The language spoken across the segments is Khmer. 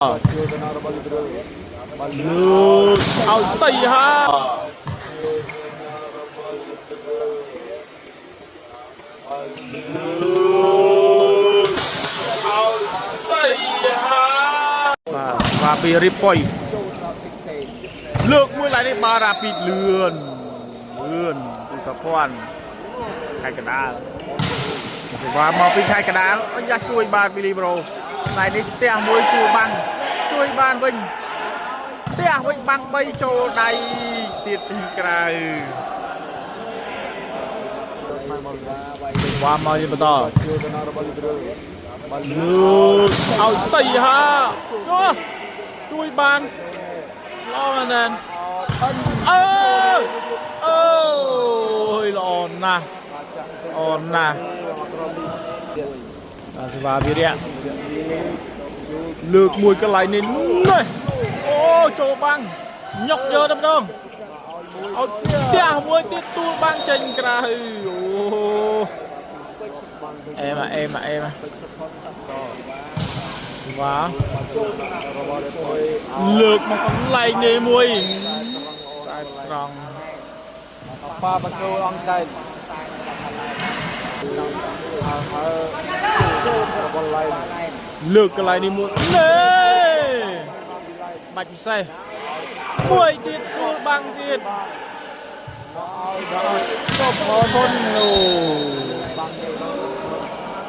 ចូលទៅដល់របស់លីប្រូបាល់ លើកឲ្យសីហាឲ្យសីហាបាទរ៉ាពីរីប៉ុយ ចូលដល់ទីផ្សេង លើកមួយឡើងនេះបាទរ៉ាពីលឿនលឿនពីសុភ័ណ្ឌខេត្តកណ្ដាលសេវាមកពីខេត្តកណ្ដាលអញ្ចាស់ជួយបាទពីលីប្រូតែនេះផ្ទះមួយជួយបាំងជួយបានវិញផ្ទះវិញបាំង3ចូលដៃទៀតចេញក្រៅសេវាមកយើងបន្ត ចូលទៅដល់របស់លីប្រូបាល់ លើកឲ្យសីហាចុះជួយបានល្អមែនទែនអើអើយល្អណាស់ល្អណាស់បាទសេវាវីរៈលើកមួយកន្លែងនេះនេះអូចូលបាំងញុកយកតែម្ដងឲ្យផ្ទះមួយទៀតទួលបាំងចេញក្រៅអូអេមអេមអេមសេវា របស់លីប្រូ លើកមកកន្លែងនេះមួយខ្សែត្រង់ ប៉ាបចូលអង្គតែហើយចូលរបស់ឡៃ លើកកន្លែងនេះមួយនេះបាច់ពិសេសមួយទៀតទួលបាំងទៀត ដល់ ចុះផុននោះ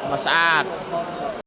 មកស្អាត